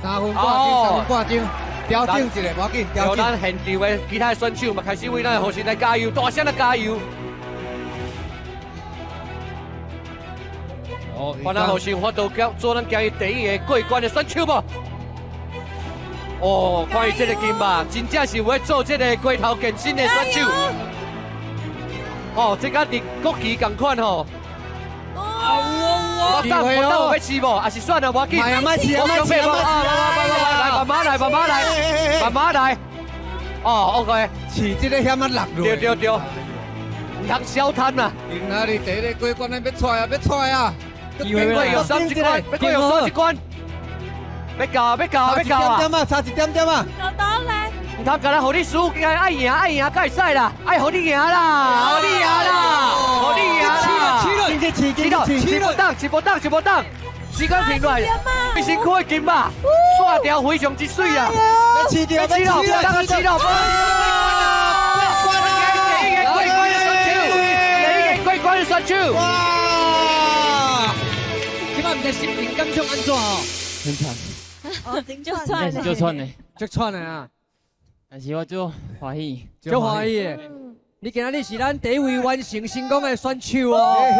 3分半鐘，3分半鐘，調整一下，無要緊，調整。咱現場的其他的選手嘛，開始為咱的予神來加油，大聲來加油！哦，看咱予神有法度做咱今日第一个過關的選手無？哦，看伊這個金肉，真正是有咧做這個街頭健身的選手。哦，這佮佇國旗仝款吼。我等我等有欲試無？抑是算了，無要緊。莫啊，莫試啊，莫試啊，來，慢慢來，慢慢來，慢慢來。哦，OK。試這個險啊落落。對對對，毋通小貪啦。今仔日第一個過關的欲出來啊，欲出來啊！欲閣搖三一關，欲閣搖三一關。欲到，欲到，欲到啊！差一點點啊，差一點點啊！豆豆來。毋通干焦予你輸，今日愛贏愛贏才會使啦，愛予你贏啦，予你贏啦，予你贏啦！試試試一步擋，一步擋，一步擋，時間停落來，最辛苦的金肉，線條非常之媠啊！欲試著，欲試咯，欲試咯，過關啦！第一個過關的選手，第一個過關的選手。哇！這擺毋知心情感想按怎哦？很喘，哦，真足喘的，足喘的，足喘的啊！但是我足歡喜，足歡喜的。你今仔日是咱第一位完成成功的選手哦。嘿嘿。